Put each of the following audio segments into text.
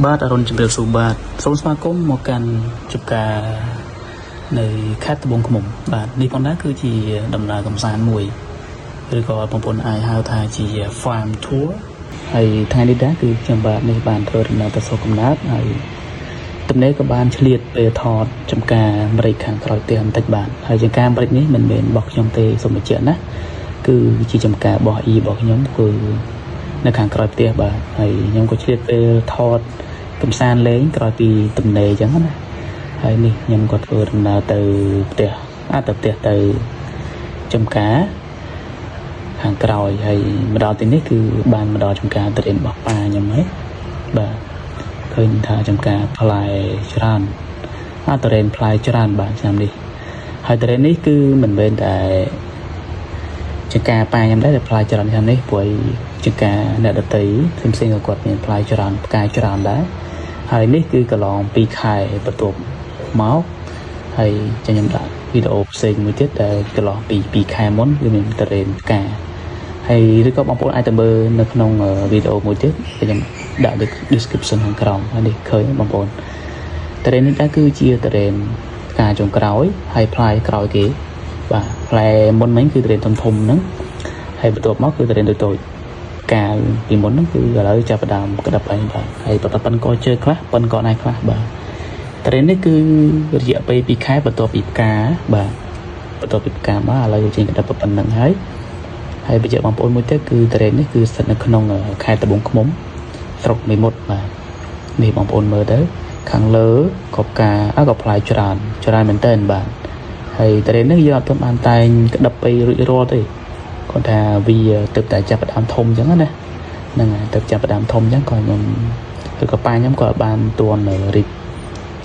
បាទអរុនជំរាបសួរបាទសូមស្វាគមន៍មកកាន់ជការនៅខេត្តត្បូងឃ្មុំបាទនេះផងដែរគឺជាដំណើរកម្សាន្តមួយឬក៏បងប្អូនអាចហៅថាជា farm tour ហើយថ្ងៃនេះដែរគឺខ្ញុំបាទនេះបានធ្វើដំណើរទៅស្រុកកំណើតហើយទំនេរក៏បានឆ្លៀតពេលថតចំការម្រេចខាងក្រោយផ្ទះបន្តិចបាទហើយចំការម្រេចនេះមិនមែនរបស់ខ្ញុំទេសូមបញ្ជាក់ណាគឺជាចំការរបស់អ៊ីរបស់ខ្ញុំគឺនៅខាងក្រោយផ្ទះបាទហើយខ្ញុំក៏ឆ្លៀតពេលថតកំសាន្តលេងក្រោយពីទំនេរអញ្ចឹងណាហើយនេះខ្ញុំក៏ធ្វើដំណើរទៅផ្ទះអាចទៅផ្ទះទៅចំការខាងក្រោយហើយមកដល់ទីនេះគឺបានមកដល់ចំការទុរេនរបស់ប៉ាខ្ញុំហើយបាទឃើញថាចំការផ្លែច្រើនអាទុរេនផ្លែច្រើនបាទឆ្នាំនេះហើយទុរេននេះគឺមិនមែនតែចការប៉ាខ្ញុំដែរតែផ្លែច្រើនឆ្នាំនេះព្រោះចការអ្នកដតីផ្សេងៗក៏គាត់មានផ្លែច្រើនផ្កាយច្រើនដែរហើយនេះគឺកន្លង2ខែបន្ទាប់មកហើយចាំខ្ញុំដាក់វីដេអូផ្សេងមួយទៀតដែលកន្លងពី2ខែមុនវាមានទុរេនផ្កាហើយឬក៏បងប្អូនអាចទៅមើលនៅក្នុងវីដេអូមួយទៀតខ្ញុំដាក់ description ខាងក្រោមហើយនេះឃើញបងប្អូនទុរេននេះដែរគឺជាទុរេនផ្កាចុងក្រោយហើយផ្លែក្រោយគេបាទផ្លែមុនមិញគឺទុរេនធំធំហ្នឹងហើយបន្ទាប់មកគឺទុរេនតូចតូចផ្កាពីមុនហ្នឹងគឺឥឡូវចាប់ផ្ដើមក្តាប់ហើយបាទហើយបន្តប៉ិនកជើខ្លះប៉ិនកណៃខ្លះបាទទុរេននេះគឺរយៈពេល2ខែបន្ទាប់ពីផ្កាបាទបន្ទាប់ពីផ្កាមកឥឡូវចេញក្តាប់ប៉ុណ្្នឹងហើយហើយបញ្ជាក់បងប្អូនមួយទៀតគឺទុរេននេះគឺស្ថិតនៅក្នុងខេត្តត្បូងឃ្មុំស្រុកមេមត់បាទនេះបងប្អូនមើលទៅខាងលើក៏ផ្កាអើក៏ផ្លែច្រើនច្រើនមែនតើបាទហើយទុរេននេះយើងអត់ទាន់បានតែងក្តាប់អីរួចរាល់ទេគាត់ថាវាទៅតែចាប់ផ្ដើមធំអញ្ចឹងណាហ្នឹងហើយទៅចាប់ផ្ដើមធំអញ្ចឹងក៏ខ្ញុំឬក៏ប៉ាខ្ញុំក៏បានទាន់រៀប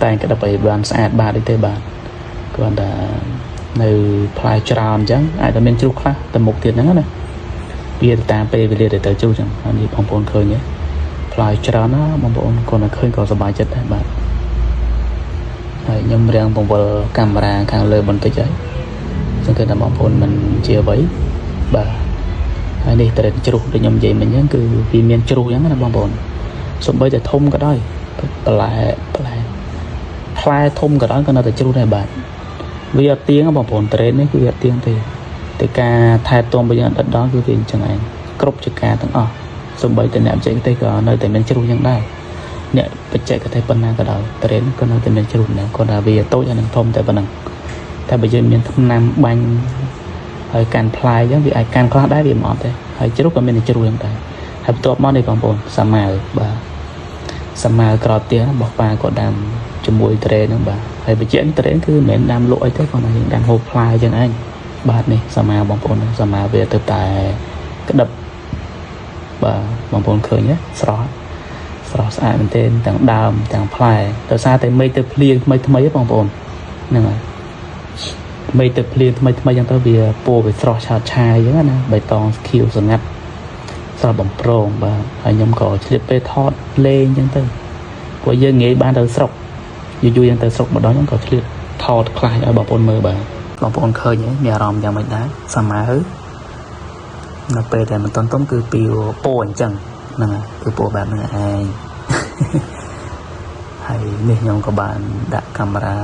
តែងក្តាប់ឲ្យបានស្អាតបាតអីទេបាទគ្រាន់តែនៅផ្លែច្រើនអញ្ចឹងអាចតែមានជ្រុះខ្លះទៅមុខទៀតហ្នឹងណាវាទៅតាមពេលវេលាដែលទៅជ្រុះអញ្ចឹងហើយនេះបងប្អូនឃើញទេផ្លែច្រើនណាបងប្អូនគាត់តែឃើញក៏សប្បាយចិត្តដែរបាទហើយខ្ញុំរាំងបង្វិលកាមេរ៉ាខាងលើបន្តិចហើយសង្ឃឹមថាបងប្អូនមិនជាអ្វីបាទហើយនេះត្រេនជ្រុះដូចខ្ញុំនិយាយមិញអញ្ចឹងគឺវាមានជ្រុះអញ្ចឹងណាបងប្អូនសំបីតែធំក៏ដោយបន្លែផ្លែផ្លែធំក៏ដោយក៏នៅតែជ្រុះដែរបាទវាអត់ទៀងបងប្អូនត្រេននេះគឺវាអត់ទៀងទេតែការថែទាំរបស់យើងអត់ដល់គឺវាអញ្ចឹងឯងគ្រប់ជាការទាំងអស់សំបីតែអ្នកបច្ចេកទេសក៏នៅតែមានជ្រុះអញ្ចឹងដែរអ្នកបច្ចេកទេសប៉ុណ្ណាក៏ដោយត្រេនក៏នៅតែមានជ្រុះដែរគាត់ថាវាតូចហើយនឹងធំតែប៉ុណ្ណឹងតែបើយើងមានថ្នាំបាញ់ហើយកាន់ផ្លែអញ្ចឹងវាអាចកាន់ខ្លះដែរវាមិនអត់ទេហើយជ្រុះក៏មានតែជ្រុះអញ្ចឹងដែរហើយបន្ទាប់មកនេះបងប្អូនសាម៉ាវបាទសាម៉ាវក្រោយផ្ទះរបស់ប៉ាក៏ដាំជាមួយត្រេនហ្នឹងបាទហើយបញ្ជាក់ត្រេនគឺមិនមែនដាំលក់អីទេគាត់ថាយើងដាំហូបផ្លែអញ្ចឹងឯងបាទនេះសាម៉ាវបងប្អូនសាម៉ាវវាទៅតែក្តឹបបាទបងប្អូនឃើញទេស្រស់ស្រស់ស្អាតមែនទែនទាំងដើមទាំងផ្លែដោយសារតែមេឃទៅភ្លៀងថ្មីថ្មីបងប្អូនហ្នឹងហើយមេឃទៅភ្លៀងថ្មីថ្មីអញ្ចឹងទៅវាពណ៌វាស្រស់ឆើតឆាយអញ្ចឹងណាបៃតងខៀវស្ងាត់ស្រស់បំប្រងបាទហើយខ្ញុំក៏ឆ្លៀតពេលថតលេងអញ្ចឹងទៅព្រោះយើងងាយបានទៅស្រុកយូរយូរយើងទៅស្រុកម្ដងហ្នឹងក៏ឆ្លៀតថតខ្លះឲ្យបងប្អូនមើលបាទបងប្អូនឃើញទេមានអារម្មណ៍យ៉ាងម៉េចដែរសាម៉ាវនៅពេលដែលមិនតន់ទុំគឺពីពណ៌អញ្ចឹងហ្នឹងហើយគឺពណ៌បែបហ្នឹងឯង ហើយនេះខ្ញុំក៏បានដាក់កាមេរ៉ា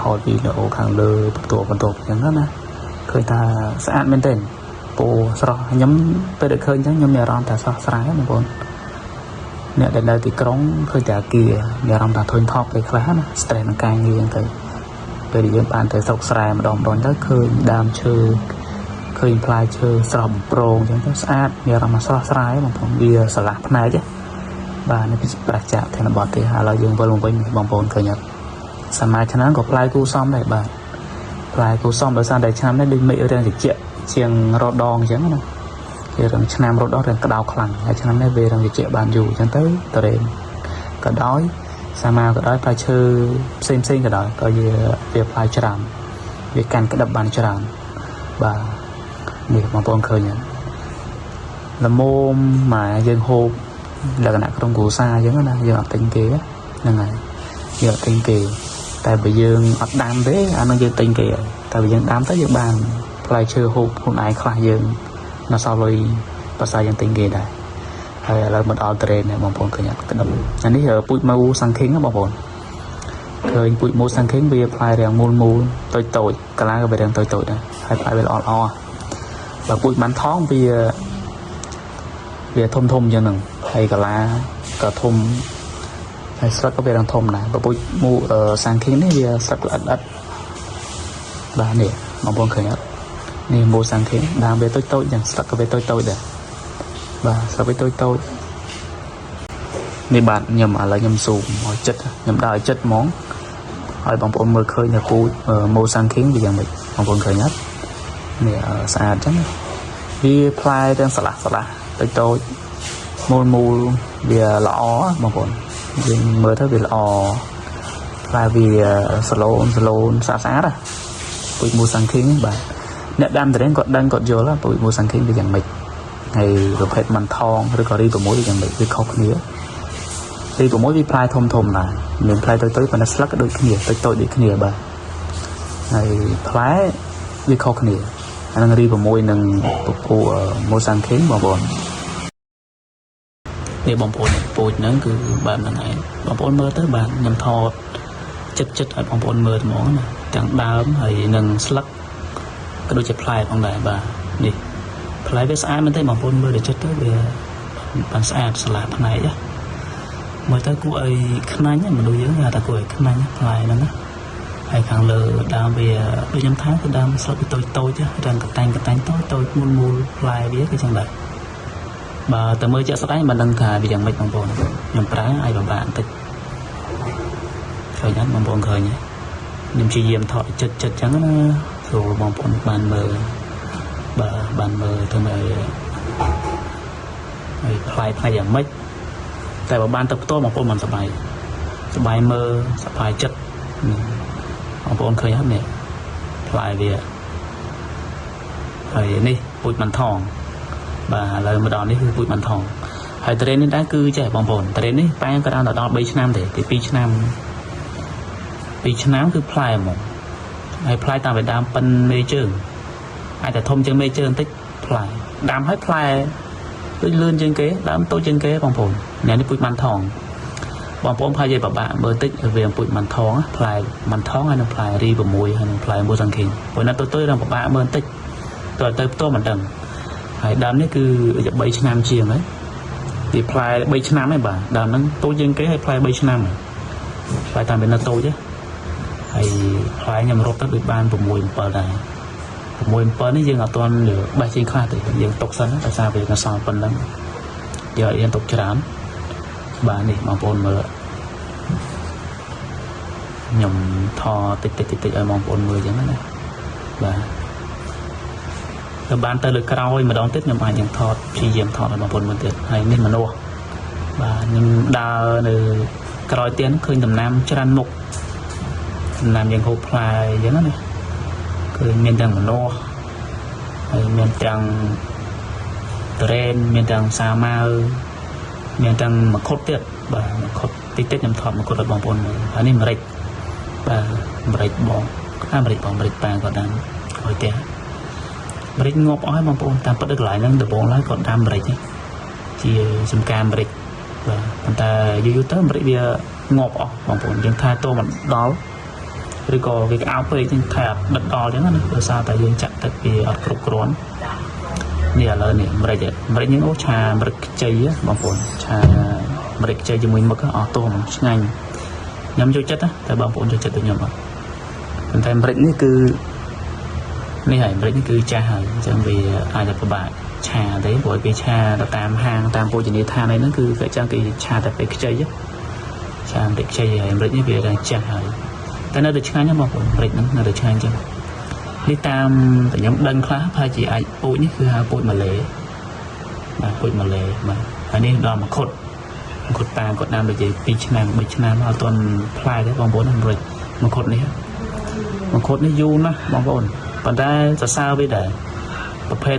ថតវីដេអូខាងលើបន្ទាប់បន្ទាប់អញ្ចឹងណាឃើញថាស្អាតមែនទែនពណ៌ស្រស់ខ្ញុំពេលដែលឃើញអញ្ចឹងខ្ញុំមានអារម្មណ៍ថាស្រស់ស្រាយបងប្អូនអ្នកដែលនៅទីក្រុងឃើញតែអាគារមានអារម្មណ៍ថាធុញថប់ពេលខ្លះណា stress នឹងការងារអញ្ចឹងទៅពេលដែលយើងបានទៅស្រុកស្រែម្ដងម្ដងទៅឃើញដើមឈើឃើញផ្លែឈើស្រស់បំព្រងអញ្ចឹងទៅស្អាតមានអារម្មណ៍ស្រស់ស្រាយបងប្អូនវាស្រឡះភ្នែកបាទនេះប្រឆាចធានបត់ទេឥឡូវយើងវិលមកវិញបងប្អូនឃើញអត់សមាឆ្នាំក៏ផ្លែគូសំដែរបាទផ្លែគូសំដោយសារតែឆ្នាំនេះដូចមេឃរាងត្រជាក់ជាងរដងអញ្ចឹងណាគេរឿងឆ្នាំរដងរឿងក្តៅខ្លាំងហើយឆ្នាំនេះវារឿងត្រជាក់បានយូរអញ្ចឹងទៅតរេនក៏ដោយសាមាក៏ដោយផ្លែឈើផ្សេងផ្សេងក៏ដោយក៏វាវាផ្លែច្រើនវាកាន់ក្តឹបបានច្រើនបាទនេះបងប្អូនឃើញល្មមមកយើងហូបលក្ខណៈក្រុមគ្រួសារអញ្ចឹងណាយើងអត់ទិញគេហ្នឹងហើយយើងអត់ទិញគេតែបើយើងអត់ដាំទេអានឹងយើងទិញគេហើយតែបើយើងដាំទៅយើងបានផ្លែឈើហូបខ្លួនឯងខ្លះយើងនៅសល់លុយភាសាយើងទិញគេដែរហ ហើយឥឡូវមកដល់ត្រេននេះបងប្អូនឃើញអត់ក្តឹបអានេះពូជមូសាំងខេងណាបងប្អូនឃើញពូជមូសាំងខេងវាផ្លែរាងមូលមូលតូចតូចកាឡាក៏វារាងតូចតូចដែរហើយផ្លែវាល្អល្អបើពូជម៉ាន់ថងវាវាធំធំអញ្ចឹងហ្នឹងហើយកាឡាក៏ធំហើយស្លឹកក៏វារាងធំដែរបើពូជមូសាំងខេងនេះវាស្លឹកល្អិតល្អិតបាទនេះបងប្អូនឃើញអត់នេះមូសាំងខេងដើមវាតូចតូចអញ្ចឹងស្លឹកក៏វាតូចតូចដែរបាទស្លឹកវាតូចតូច នេះបាទខ្ញុំឥឡូវខ្ញុំស៊ូមឲ្យចិត្តខ្ញុំដើរឲ្យចិត្តហ្មងឲ្យបងប្អូនមើលឃើញថាពូជមូសាំងខេងវាយ៉ាងម៉េចបងប្អូនឃើញអត់នេះស្អាតអញ្ចឹងវាផ្លែទាំងស្រឡះស្រឡះតូចតូចមូលមូលវាល្អបងប្អូនយើងមើលទៅវាល្អផ្លែវាសឡូនសឡូនស្អាតស្អាតណាពូជមូសាំងខេងបាទអ្នកដាំតរេនគាត់ដឹងគាត់យល់ពូជមូសាំងខេងវាយ៉ាងម៉េចហើយប្រភេទម៉ាន់ថងឬក៏រី6វាយ៉ាងម៉េចវាខុសគ្នា ទី6វាផ្លែធំធំដែរមានផ្លែតូចតូចប៉ុន្តែស្លឹកក៏ដូចគ្នាតូចតូចដូចគ្នាបាទហើយផ្លែវាខុសគ្នាអានឹងរី6និងពពុះមូសាំងខេងបងប្អូននេះបងប្អូនពូជហ្នឹងគឺបែបហ្នឹងឯងបងប្អូនមើលទៅបាទខ្ញុំថតចិត្តចិត្តឲ្យបងប្អូនមើលហ្មងណាទាំងដើមហើយនិងស្លឹកក៏ដូចជាផ្លែផងដែរបាទនេះផ្លែវាស្អាតមែនទេបងប្អូនមើលទៅចិត្តទៅវាបានស្អាតស្លាផ្នែកណា មើលទៅគួរឲ្យខ្នាញ់ណាមនុស្សយើងគេហៅថាគួរឲ្យខ្នាញ់ផ្លែហ្នឹងណាហើយខាងលើដើមវាដូចខ្ញុំថាគឺដើមស្លឹកវាតូចតូចរាងកតាញ់កតាញ់តូចតូចមូលមូលផ្លែវាគឺចឹងដែរបើតែមើលជាក់ស្ដែងមិនដឹងថាវាយ៉ាងម៉េចបងប្អូនខ្ញុំប្រើឲ្យពិបាកបន្តិចឃើញអត់បងប្អូនឃើញទេខ្ញុំព្យាយាមថតចិត្តចិត្តចឹងណាស្រួលបងប្អូនបានមើលបើបានមើលទៅមើលហើយផ្លែផ្លែយ៉ាងម៉េច តែបើបានទៅផ្ទាល់បងប្អូនមិនសប្បាយសប្បាយមើលសប្បាយចិត្តបងប្អូនឃើញអត់នេះផ្លែវាហើយនេះពូជមិនថងបាទឥឡូវមកដល់នេះគឺពូជមិនថងហើយតរេននេះដែរគឺចេះបងប្អូនតរេននេះប៉ែក៏ដល់ដល់3ឆ្នាំទេទី2ឆ្នាំ2ឆ្នាំគឺផ្លែហ្មងហើយផ្លែតាមពីដើមប៉ិនមេជើងអាចតែធំជាងមេជើងបន្តិចផ្លែដាំហើយផ្លែដូចលឿនជាងគេដើមតូចជាងគេបងប្អូនអ្នកនេះពូជបានថងបងប្អូនប្រហែលជាពិបាកមើលតិចរវាងពូជបានថងផ្លែបានថងហើយនិងផ្លែរី6ហើយនិងផ្លែមូសាំងខេងព្រោះណាតូចតូចរងពិបាកមើលបន្តិចតើទៅផ្ទាល់មិនដឹងហើយដើមនេះគឺ3ឆ្នាំជាងហើយវាផ្លែ3ឆ្នាំហើយបាទដើមហ្នឹងតូចជាងគេហើយផ្លែ3ឆ្នាំហើយផ្លែតាមវានៅតូចទេហើយផ្លែខ្ញុំរត់ទៅដូចបាន6 7ដែរ6 7នេះយើងអត់ទាន់បេះចេញខ្លះទេយើងទុកសិនដោយសារវានៅសល់ប៉ុណ្ណឹងយកយើងទុកច្រើនបាទនេះបងប្អូនមើលខ្ញុំថតតិចតិចតិចតិចឲ្យបងប្អូនមើលអញ្ចឹងណាបាទទៅបានទៅលើក្រោយម្ដងទៀតខ្ញុំអាចនឹងថតព្យាយាមថតឲ្យបងប្អូនមើលទៀតហើយនេះមនុស្សបាទខ្ញុំដើរនៅក្រោយទៀនឃើញដំណាំច្រើនមុខដំណាំយើងហូបផ្លែអញ្ចឹងណាឃើញមានទាំងមនុស្សហើយមានទាំងតរ៉េនមានទាំងសាម៉ាវមានទាំងមង្ឃុតទៀតបាទមង្ឃុតតិចតិចខ្ញុំថតមង្ឃុតឲ្យបងប្អូនមើលហើយនេះម្រេចបាទម្រេចបងអាម្រេចបងម្រេចប៉ាគាត់ដាំឲ្យផ្ទះម្រេចងាប់អស់ហើយបងប្អូនតាមពិតនៅកន្លែងហ្នឹងដំបូងឡើយគាត់ដាំម្រេចជាចំការម្រេចបាទប៉ុន្តែយូរយូរទៅម្រេចវាងាប់អស់បងប្អូនយើងថែតមិនដល់ឬក៏វាក្អៅពេកយើងថែអត់ដិតដល់អញ្ចឹងណាដោយសារតែយើងចាក់ទឹកវាអត់គ្រប់គ្រាន់នេះឥឡូវនេះម្រេចម្រេចយើងអូឆាម្រេចខ្ចីបងប្អូនឆាម្រេចខ្ចីជាមួយមឹកអស់ទោះហ្មងឆ្ងាញ់ខ្ញុំចូលចិត្តតែបងប្អូនចូលចិត្តដូចខ្ញុំអត់ប៉ុន្តែម្រេចនេះគឺនេះហើយម្រេចនេះគឺចាស់ហើយអញ្ចឹងវាអាចจะពិបាកឆាទេព្រោះគេឆាទៅតាមហាងតាមពោជនីយដ្ឋានអីហ្នឹងគឺគេចឹងគេឆាតែពេលខ្ចីឆាម្រេចខ្ចីហើយម្រេចនេះវារាងចាស់ហើយតែនៅតែឆ្ងាញ់ណាបងប្អូនម្រេចហ្នឹងនៅតែឆ្ងាញ់ចឹងនេះតាមតែខ្ញុំដឹងខ្លះប្រហែលជាអាចពូជនេះគឺហៅពូជម៉ាឡេបាទពូជម៉ាឡេបាទហើយនេះដល់មកខុតមកខុតតាមគាត់ដាំដូចជា2ឆ្នាំ3ឆ្នាំអត់ទាន់ផ្លែទេបងប្អូនម្រេចមកខុតនេះមកខុតនេះយូរណាស់បងប្អូនប៉ុន្តែសរសើរវាដែរប្រភេទ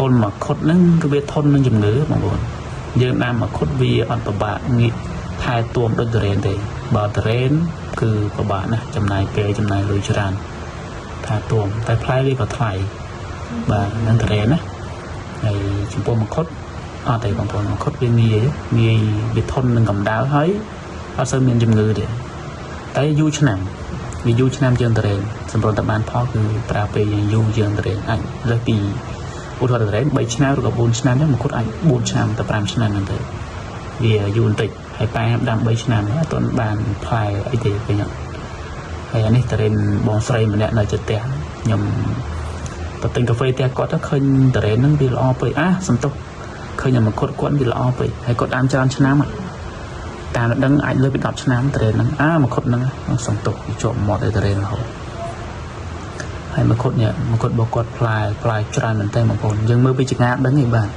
កូនមកខុតហ្នឹងគឺវាធន់នឹងជំងឺបងប្អូនយើងដាំមកខុតវាអត់ពិបាកងាកថែទាំដូចតរេនទេបើតរេនគឺពិបាកណាស់ចំណាយពេលចំណាយលុយច្រើនថែទាំតែផ្លែវាក៏ថ្លៃបាទនឹងតរេនណាហើយចំពោះមកខុត អត់ទេបងប្អូនមង្ឃុតវាងាយងាយវាធន់នឹងកម្ដៅហើយអត់សូវមានជំងឺទេតែយូរឆ្នាំវាយូរឆ្នាំជាងទុរេនសម្រាប់តែបានផលគឺប្រើពេលយ៉ាងយូរជាងទុរេនអាចលើសពីឧទាហរណ៍ទុរេន3ឆ្នាំឬក៏4ឆ្នាំហ្នឹងមង្ឃុតអាច4ឆ្នាំទៅ5ឆ្នាំហ្នឹងទៅវាយូរបន្តិចហើយប៉ែដាំ3ឆ្នាំអត់ទាន់បានផ្លែអីទេវិញអត់ហើយអានេះទុរេនបងស្រីម្នាក់នៅជិតផ្ទះខ្ញុំទៅទិញកាហ្វេផ្ទះគាត់ទៅឃើញទុរេនហ្នឹងវាល្អពេកអាសន្ទុះឃើញតែមង្ឃុតគាត់វាល្អពេកហើយគាត់ដាំច្រើនឆ្នាំហ่ะតាមដឹងអាចលើសពី10ឆ្នាំទុរេនហ្នឹងអាមង្ឃុតហ្នឹងសន្ទុះវាជាប់មាត់ឯទុរេនរហូតហើយមង្ឃុតនេះមង្ឃុតរបស់គាត់ផ្លែផ្លែច្រើនមែនតើបងប្អូនយើងមើលពីចង្ងាដឹងឯងបាទ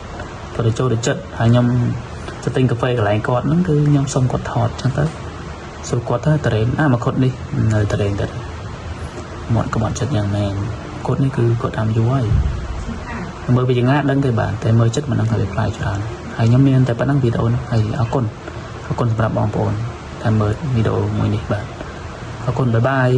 គាត់ទៅចូលទៅចិត្តហើយខ្ញុំទៅទិញកាហ្វេកន្លែងគាត់ហ្នឹងគឺខ្ញុំសុំគាត់ថតចឹងទៅសួរគាត់ថាទុរេនអាមង្ឃុតនេះនៅទុរេនទៅមាត់ក្បត់ចិត្តយ៉ាងមែនគាត់នេះគឺគាត់ដាំយូរហើយ មើលពីចង្ងាដឹងទេបាទតែមើលចិត្តមិនដឹងថាវាផ្លែច្រើនហើយខ្ញុំមានតែប៉ុណ្្នឹងវីដេអូនេះហើយអរគុណអរគុណសម្រាប់បងប្អូនដែលមើលវីដេអូមួយនេះបាទអរគុណ bye bye.